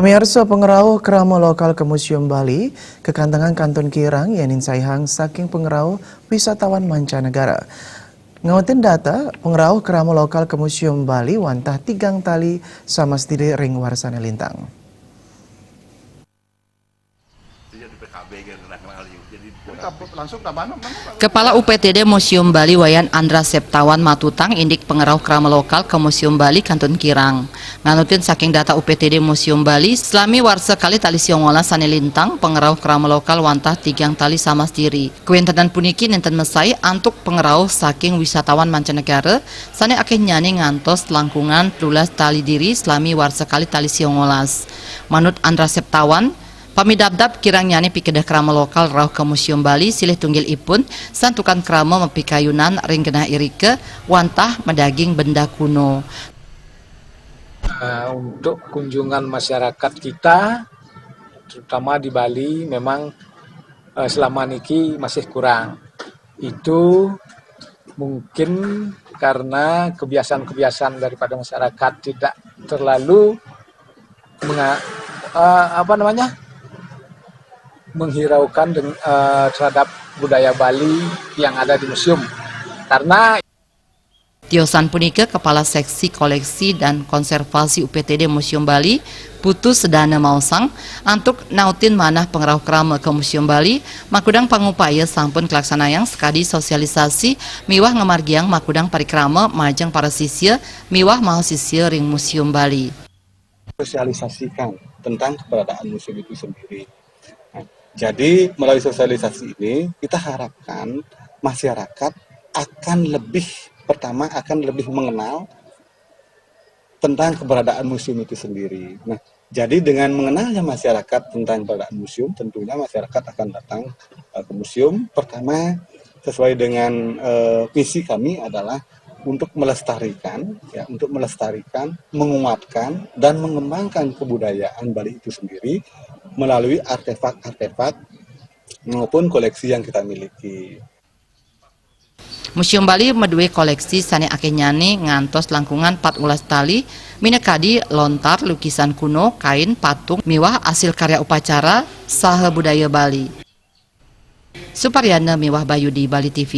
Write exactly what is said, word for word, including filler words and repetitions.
Pamiarsa, pangrauh krama lokal ka Museum Bali kakantengan kantun kirang yén insaihang saking pangrauh wisatawan mancanegara. Ngautin data, pangrauh krama lokal ka Museum Bali wantah tigang tali samastiri ring warsané lintang. Kepala U P T D Museum Bali Wayan Andra Septawan matutang indik pangrauh krama lokal ka Museum Bali kantun kirang. Nganutin saking data U P T D Museum Bali, salami warsa kalih tali siongolas sané lintang, pangrauh krama lokal wantah tigang tali samastiri. Kawéntenan puniki nénten mesai antuk pangrauh saking wisatawan mancanegara sané akéhnyané ngantos langkungan telulas tali diri salami warsa kalih tali siongolas. Manut Andra Septawan, pamidabdab kirangnyané pikedeh krama lokal rauh ka Museum Bali silih tunggil ipun, santukan krama mapikayunan ring genah irika wantah madaging benda kuno. Eh, untuk kunjungan masyarakat kita, terutama di Bali, memang eh, selama niki masih kurang. Itu mungkin karena kebiasaan-kebiasaan daripada masyarakat tidak terlalu menga, eh, apa namanya, menghiraukan deng, eh, terhadap budaya Bali yang ada di museum. Karena Tiosan punika, Kepala Seksi Koleksi dan Konservasi U P T D Museum Bali, Putu Sedana maosang, antuk nautin manah pangrauh krama ka Museum Bali, makudang pangupaya sampun kalaksanayang sakadi sosialisasi miwah ngamargiang makudang parikrama majeng para sisya miwah mahasisya ring Museum Bali. Sosialisasikan tentang keberadaan museum itu sendiri. Nah, jadi melalui sosialisasi ini kita harapkan masyarakat akan lebih, pertama, akan lebih mengenal tentang keberadaan museum itu sendiri. Nah, jadi dengan mengenalnya masyarakat tentang keberadaan museum, tentunya masyarakat akan datang eh, ke museum. Pertama, sesuai dengan eh, misi kami adalah untuk melestarikan, ya, untuk melestarikan, menguatkan, dan mengembangkan kebudayaan Bali itu sendiri melalui artefak-artefak maupun koleksi yang kita miliki. Museum Bali madué koleksi sané akéhnyané ngantos langkungan pat welas tali, minakadi lontar, lukisan kuno, kain, patung, miwah asil karya upacara saha budaya Bali. Suparyana miwah Bayudi, Bali T V.